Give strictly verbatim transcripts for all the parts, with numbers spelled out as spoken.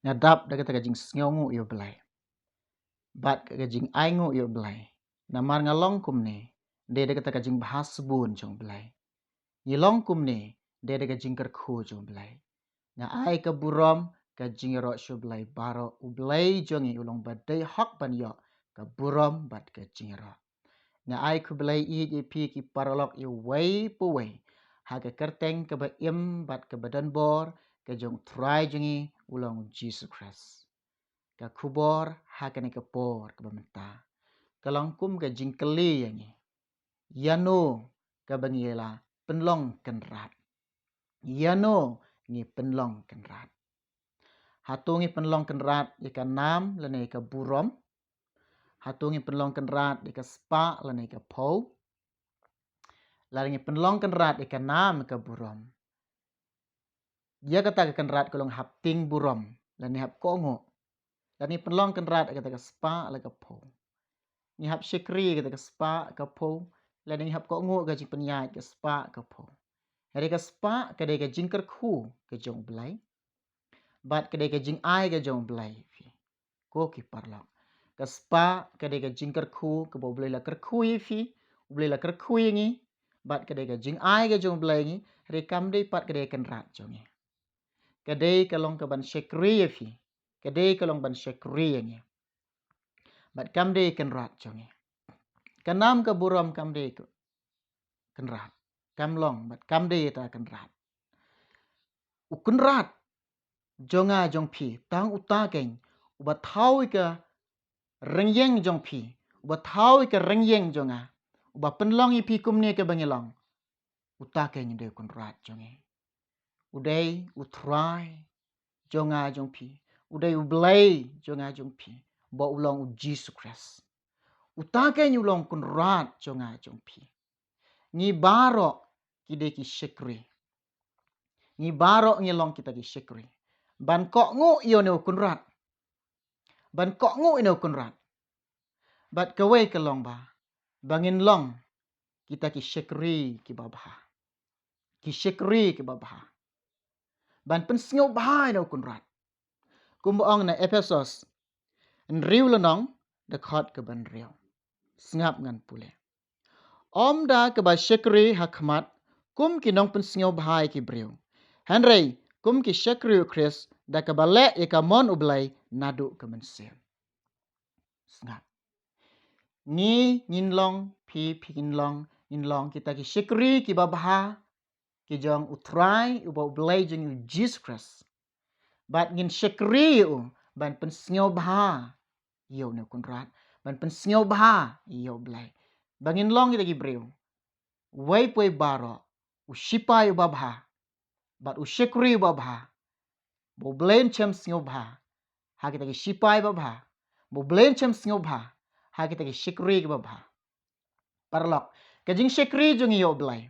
Nga dap da kata ka jingsngewnguh ïa u Blei bad ka jingainguh ïa u Blei. Namar nga long kumne, dei da kata ka jingbha sbun jong u Blei. Ngi long kumne, dei da ka jingkyrkhu jong u Blei. Nga ai ka burom, ka jingïaroh sha u Blei baroh, u Blei jong ngi u long ba dei hok ban ïoh ka burom bad ka jingïaroh. Nga ai khublei ïa phi ki paralok ïa uwei pa uwei ha ka kyrteng kaba im bad kaba donbor ka jong u Trai jong ngi u long u Jisu Khrist. Ka khubor ha kane ka por kaba mynta ka long kum ka jingkylli ïa ngi. Ïano kaba ngi la pynlong kynrad? Ïano ngi pynlong kynrad? Hato ngi pynlong kynrad ïa ka nam lane ïa ka burom? Hato ngi pynlong kynrad ïa ka spah lane ïa ka phew? Lada ngi pynlong kynrad ïa ka nam ïa ka burom, ïa kata ka kynrad ka long hap tieng burom lane hap kohnguh. Lada ngi pynlong kynrad ïa kata ka spah lane ka phew, ngi hap shakri ïa kata ka spah ka phew, lane ngi hap kohnguh ka jingpynïaid ka spah ka phew. Hynrei ka spah ka dei ka jingkyrkhu ka jong u Blei bad ka dei ka jingai ka jong u Blei ïa phi, ko ki paralok. Ka spah ka dei ka jingkyrkhu kaba u Blei la kyrkhu ïa phi, u Blei la kyrkhu ïa ngi, bad ka dei ka jingai ka jong u Blei ïa ngi. Hynrei kam dei pat ka dei ka kynrad jong ngi. Ka dei ka long kaban shakri ïa phi, ka dei ka long ban shakri ïa ngi, bad kam dei ka kynrad jong ngi. Ka nam ka burom kam dei ka kynrad, kam long bad kam dei ïa kata ka kynrad. U kynrad jong nga jong phi tang uta keiñ uba thaw ïa ka ryngïeng jong phi, uba thaw ïa ka ryngïeng jong nga, uba pynlong ïa phi kumne kaba ngi long. Uta keiñ u dei u kynrad jong ngi. U dei u Trai jong nga jong phi. U dei u Blei jong nga jong phi, ba u long u Jisu Khrist. Uta keiñ u long u kynrad jong nga jong phi. Ngi baroh ki dei ki shakri. Ngi baroh ngi long kita ki shakri ban kohnguh ïa une u kynrad. Ban kohnguh ïa une u kynrad. Bad kawei ka long ba, ba ngin long kita ki shakri kiba bha. Ki shakri kiba bha ban pynsngewbha ïa une u kynrad. Kumba ong na Ephesos hynriew lynnong, dkhot kaba hynriew. Sngap ngan pule. Ym da kaba shakri ha khmat kum ki nongpynsngewbha ïa ki briew, hynrei kum ki shakri u Khrist da kaba leh ïa ka mon u Blei naduh ka mynsiem. Sngap. Ngi ngin long, phi phi ngin long, ngin long kita ki shakri kiba bha ki jong u Trai uba u Blei jong ngi u Jisu Khrist. Bad ngin shakri ïa u ban pynsngewbha ïa une u kynrad, ban pynsngewbha ïa u Blei. Ba ngin long kita ki briew, uwei pa uwei baroh u shipai uba bha bad u shakri uba bha, ba u Blei un shem sngewbha ha kita ki shipai ba bha, ba u Blei un shem sngewbha ha kita ki shakri kiba bha. Paralok, ka jingshakri jong ngi ïa u Blei,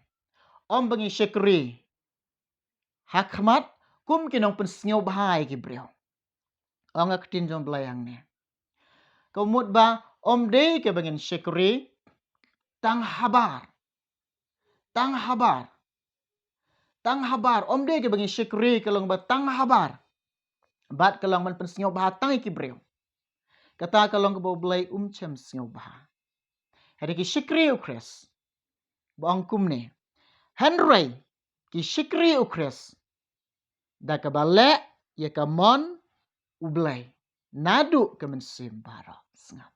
ym ba ngi shakri ha khmat kum ki nongpynsngewbha ïa ki briew. Ong ka ktien jong u Blei hangne, ka mut ba ym dei kaba ngin shakri tang habar. Tang habar. Tang habar. Ym dei kaba ngin shakri ka long ba tang habar bad ka long ban pynsngewbha tang ïa ki briew. Kata ka long kaba u Blei um shem sngewbha. Hynrei ki shakri u Khrist, ba ong kumne, hynrei ki shakri u Khrist da kaba leh ïa ka mon u Blei naduh ka mynsiem baroh. Sngap.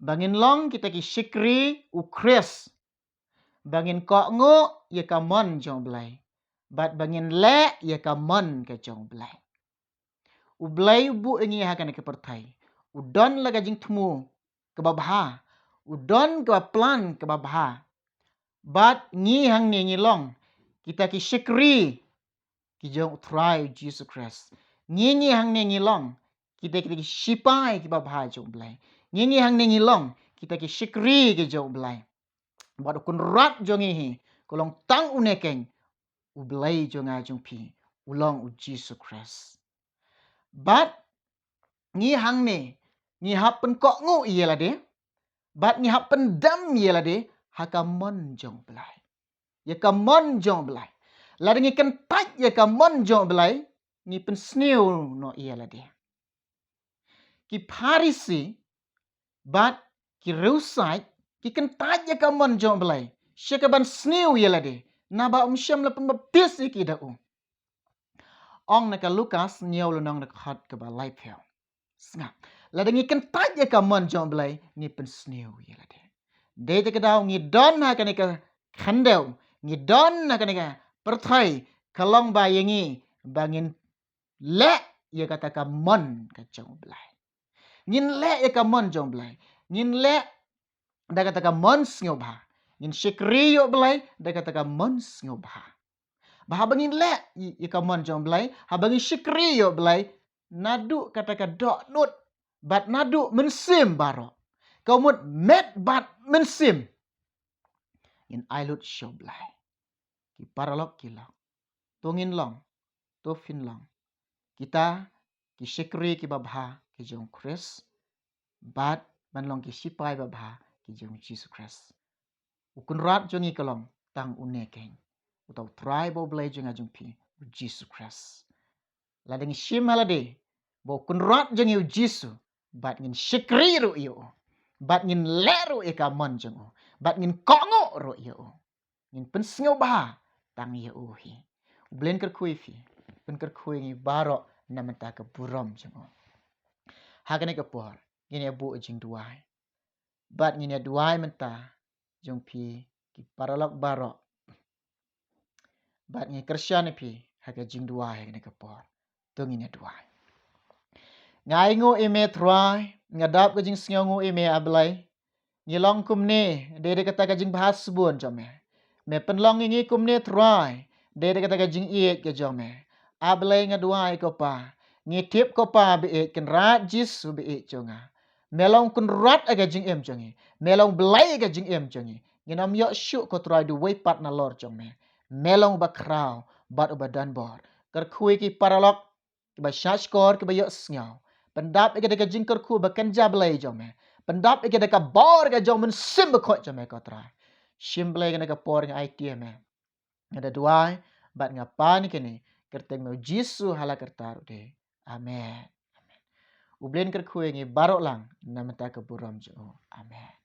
Ba ngin long kita ki shakri u Khrist, ba ngin kohnguh ïa ka mon jong u Blei bad ba ngin leh ïa ka mon ka jong u Blei. U Blei u buh ïa ngi ha kane ka pyrthei, u don la ka jingthmu kaba bha, u don kaba plan kaba bha. Bad ngi hangne ngi long kita ki shakri ki jong u Trai u Jisu Khrist. Ngi ngi hangne ngi long kita kita ki shipai kiba bha jong u Blei. Ngi ngi hangne ngi long kita ki shakri ki jong u Blei. Bad u kynrad jong ngi hi ka long tang une keiñ, u Blei jong nga jong phi, u long u Jisu Khrist. Bad ngi hangne ngi hap pynkohnguh ïa lade bad ngi hap pyndem ïa lade ha ka mon jong u Blei. Ïa ka mon jong u Blei. Lada ngi kyntait ïa ka mon jong u Blei, ngi pynsniew noh ïa lade. Ki Pharisi bad ki riewsait ki kyntait ïa ka mon jong U Blei sha kaban sniew ïa lade, naba um shym la pynbaptis ïa ki da u. Ong na ka Lukas hynñiew lynnong dkhot kaba laiphew. Sngap. Lada ngi kyntait ïa ka mon jong U Blei, ngi pynsniew ïa lade. Dei te ka daw ngi don ha kane ka khyndew, ngi don ha kane ka pyrthei, ka long ba ïa ngi ba ngin leh ïa kata ka mon ka jong U Blei. Ngin leh ïa ka mon jong U Blei. Ngin leh da kata ka mon sngewbha. Ngin shakri ïa U Blei da kata ka mon sngewbha. Ba haba ngin leh ïa ka mon jong U Blei, haba ngin shakri ïa U Blei, naduh kata ka dohnud bad naduh mynsiem baroh, ka mut met bad mynsiem, ngin ai lut sha U Blei. Ki paralok ki long, to ngin long, to phin long kita ki shakri kiba bha ki jong Khrist, bad ban long ki shipai babha ki jong Jisu Khrist. U Kynrad jong ngi ka long tang une keiñ, uta U Trai bad U Blei jong nga jong phi, U Jisu Khrist. Lada ngi shim ha lade ba U Kynrad jong ngi U Jisu, bad ngin shakri ruh ïa u, bad ngin leh ruh ïa ka mon jong u, bad ngin kohnguh ruh ïa u, ngin pynsngewbha tang ïa u hi. U Blei un kyrkhu ïa phi, un kyrkhu ïa ngi baroh na bynta ka burom jong u. Ha kane ka por ngin ïa buh jingduwai. Bad ngin ïa duwai mynta jong phi ki paralok baroh. Bad ngi kyrshan ïa phi ha ka jingduwai ha kane ka por. To ngin ïa duwai. Nga ainguh ïa me Trai, nga dap ka jingsngewnguh ïa me A Blei. Ngi long kumne dei da kata ka jingbha sbun jong me. Me pynlong ïa ngi kumne Trai dei da kata ka jingïeit ka jong me. A Blei nga duwai ko Pa, ngi tip ko Pa ba ïeit, Kynrad Jisu ba ïeit jong nga. Me long Kynrad ha ka jingim jong ngi. Me long Blei ha ka jingim jong ngi. Ngin ym ïoh shuh ko Trai da uwei pat nalor jong me. Me long uba khraw bad uba donbor. Kyrkhu ïa ki paralok kiba shahshkor, kiba ïohsngew. Pyndap ïa ki da ka jingkyrkhu ba kynja Blei jong me. Pyndap ïa ki da ka bor ka jong u Mynsiem Bakhuid jong me ko Trai. Shim Blei kane ka por nga aiti ïa me. Nga da duwai bad nga pan ïa kane ha kyrteng me U Jisu ha la karta ruh de. Amen. Amen. U Blei un kyrkhu ïa ngi baroh lang na bynta ka burom jong u. Amen.